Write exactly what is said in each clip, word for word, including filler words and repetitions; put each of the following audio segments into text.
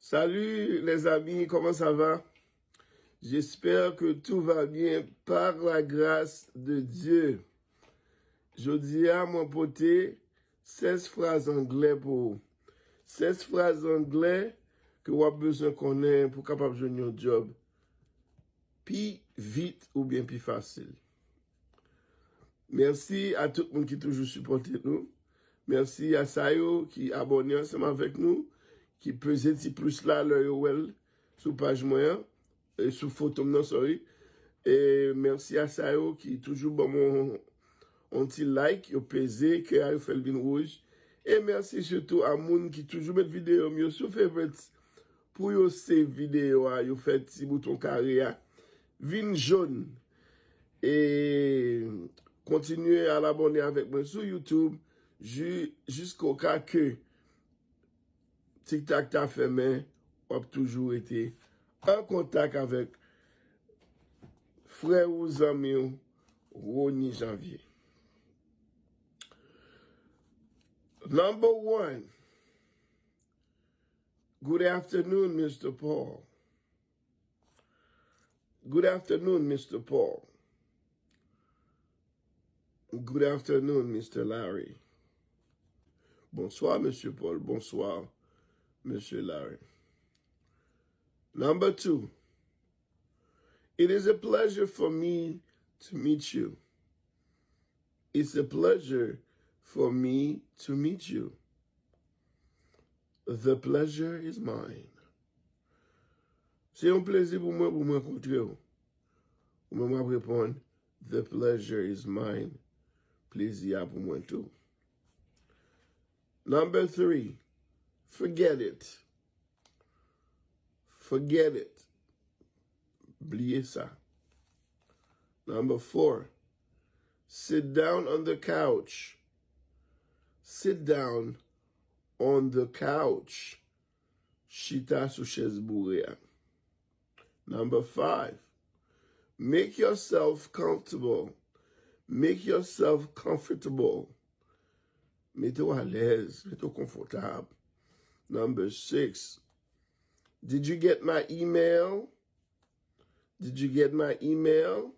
Salut les amis, comment ça va? J'espère que tout va bien par la grâce de Dieu. Jodi a, mwen pote sèz fraz anglè pou ou. Sèz fraz anglè ke w ap bezwen konnen pou w kapab jwenn yon djòb pi vit oubyen pi fasil. Mèsi a tout moun ki toujou sipòte nou. Mèsi a sa yo ki abòne ansanm avèk nou, ki peze ti plis la lè yo wè l sou paj mwen an, e sou foto m nan, sorry. E mèsi a sa yo ki toujou ban mwen yon ti like, yo peze kè a, yo fè l vin wouj. E mèsi sitou a moun ki toujou met videyo m yo sou favorites pou yo save videyo a, yo fè ti bouton kare a vin jòn. E kontinye al abòne avèk mwen sou YouTube ji-, jiskoka ke TikTok ta fèmen, w ap toujou rete an kontak avèk frè ou, zanmi w, Rony Janvier. Number one. Good afternoon, Mister Paul. Good afternoon, Mister Paul. Good afternoon, Mister Larry. Bonsoir, Monsieur Paul. Bonsoir, Monsieur Larry. Number two. It is a pleasure for me to meet you. It's a pleasure for me to meet you. The pleasure is mine. Se yon plezi pou mwen pou mwen rankontre w. Ou menm w ap reponn, the pleasure is mine. Plezi a pou mwen tou. Number three, forget it. Forget it. Bliye sa. Number four, sit down on the couch. Sit down on the couch. Chita sou chèz boure a. Number five, make yourself comfortable. Make yourself comfortable. Mete w alèz, mete w konfòtab. Number six, did you get my email? Did you get my email?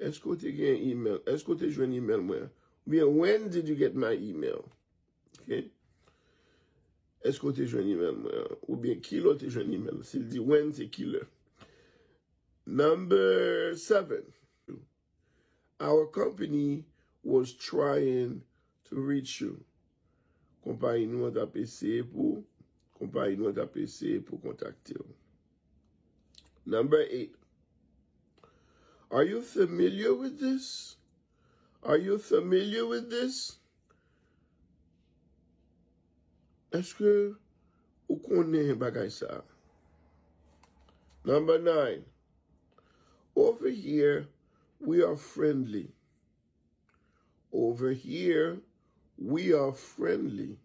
Èske w te gen email? Èske w te jwenn email mwen? Oubyen, when did you get my email? Ok. Èske w te jwenn email mwen? Oubyen, kilè w te jwenn email? Si l di when, se kilè. Number seven. Our company was trying to reach you. Konpayi nou an t ap eseye pou, konpayi nou an t ap eseye pou kontakte w. Number eight. Are you familiar with this? Are you familiar with this? Èske ou konnen bagay sa a? Number nine. Over here, we are friendly. Over here, we are friendly.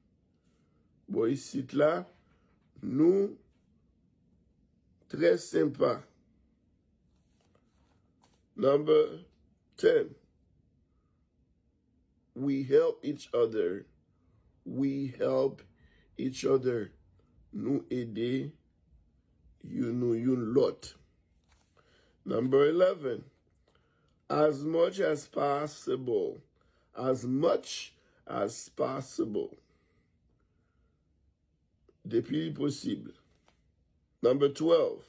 Bò isit la, nou trè senpa. Number ten. We help each other. We help each other. Nou ede youn nou youn lòt. Number eleven. As much as possible. As much as possible. Depi li posib. Number twelve.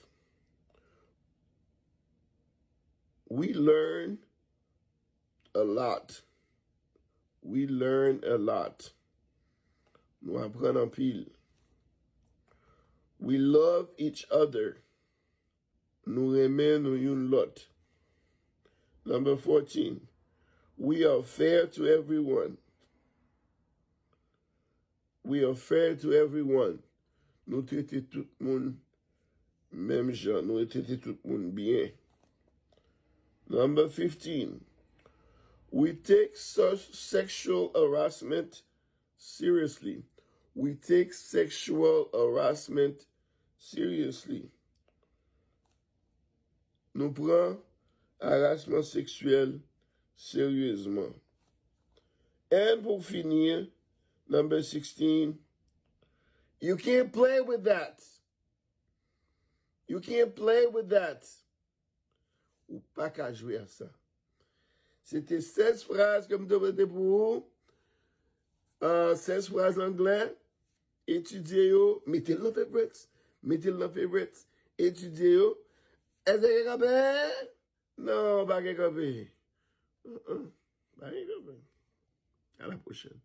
We learn a lot. We learn a lot. Nou aprann anpil. We love each other. Nou renmen nou youn lòt. Number fourteen. We are fair to everyone. We are fair to everyone. Nou trete tout moun menm jan. Nou trete tout moun byen. Number fifteen. We take such sexual harassment seriously. We take sexual harassment seriously. Nou pran arasman seksyèl seryezman. And pou fini, number sixteen, You can't play with that. You can't play with that. Ou pa ka jwe ak sa. Se te sèz fraz ke m te pote pou ou. Uh, sèz fraz anglè. Etidye yo. Mete l nan favorites. Mete l nan favorites. Etidye yo. Èske gen kanpe? Non, pa gen kanpe. Uh-uh. Pa gen kanpe. À la prochaine.